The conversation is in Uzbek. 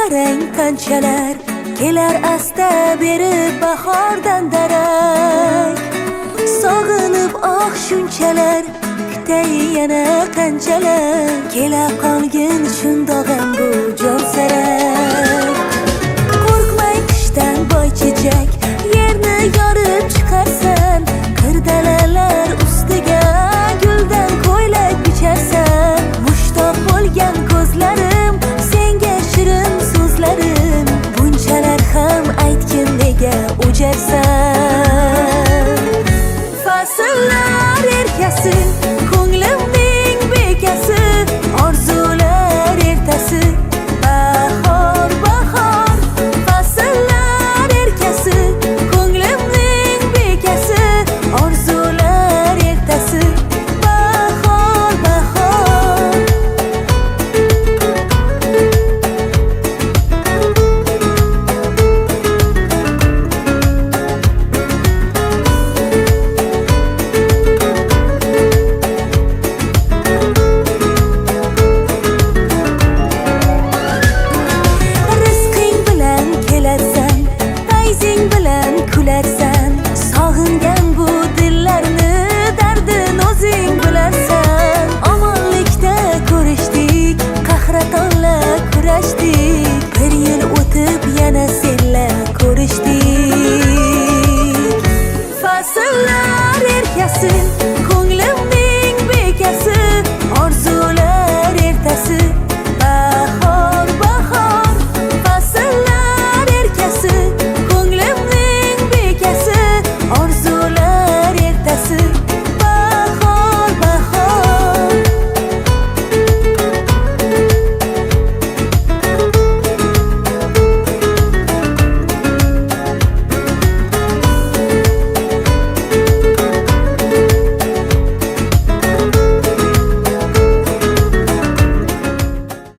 Qarang qanchalar kelar asta berib bahordan darak. Sog'inib oh shunchalar, kutay yana qanchalar. Kela qolgin shundog'am bu jon sarak. Qo'rqmay qishdan boychechak, yerni yorib chiqarsan. Qir dalalar ustiga guldan ko'ylak bicharsan. Mushtoq bo'lgan ko'zlarim, senga shirin so'zlarim. Bunchalar ham aytgin nega o'jarsan. Fasllar erkasi, ko'nglimning bekasi, orzular ertasi. Bahor, bahor, fasllar erkasi, ko'nglimning bekasi, orzular ertasi. Bahor, bahor. Rizqing bilan kelarsan, fayzing bilan kularsan. Sog'ingan bu dillarni dardin o'zing bilarsan. Omonlikda ko'rishdik, qahratonla kurashdik. Bir yil o'tib yana senla ko'rishdik. Fasllar erkasi.